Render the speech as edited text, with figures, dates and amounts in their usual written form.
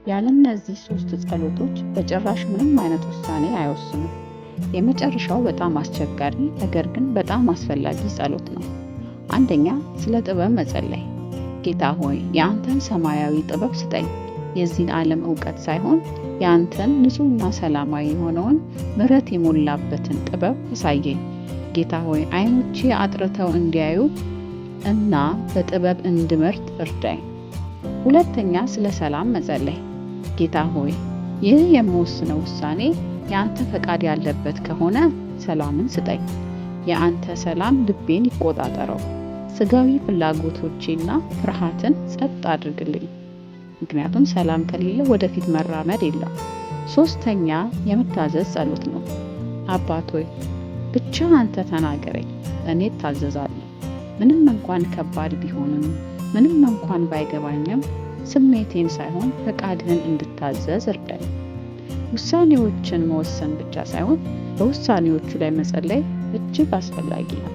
ያለነዚህ ሶስት ጸሎቶች በጭራሽ ምንም አይነት ውሳኔ አይወስኑም። የመጨረሻው በጣም አስቸጋሪ ነገር ግን በጣም አስፈላጊ ጸሎት ነው። አንደኛ፣ ስለ ጥበብ መጸለይ። ጌታ ሆይ፣ የአንተን ሰማያዊ ጥበብ ስጠኝ። የዚህን ዓለም እውቀት ሳይሆን የአንተን ንጹሕና ሰላማዊ የሆነውን ምሕረት የሞላበትን ጥበብ አሳየኝ። ጌታ ሆይ፣ ዓይኖቼ አጥርተው እንዲያዩ እና በጥበብ እንድመርጥ እርዳኝ። ሁለተኛ፣ ስለ ሰላም መጸለይ። ጌታ ሆይ፣ ይህ የምወስነው ውሳኔ የአንተ ፈቃድ ያለበት ከሆነ ሰላምን ስጠኝ። የአንተ ሰላም ልቤን ይቆጣጠረው። ስጋዊ ፍላጎቶቼና ፍርሃትን ጸጥ አድርግልኝ። ምክንያቱም ሰላም ከሌለ ወደፊት መራመድ የለም። ሶስተኛ፣ የመታዘዝ ጸሎት ነው። አባት ሆይ፣ ብቻ አንተ ተናገረኝ፣ እኔ እታዘዛለሁ። ምንም እንኳን ከባድ ቢሆንም፣ ምንም እንኳን ባይገባኝም፣ ስሜቴን ሳይሆን ፈቃድህን እንድታዘዝ እርዳኝ። ውሳኔዎችን መወሰን ብቻ ሳይሆን በውሳኔዎቹ ላይ መጸለይ እጅግ አስፈላጊ ነው።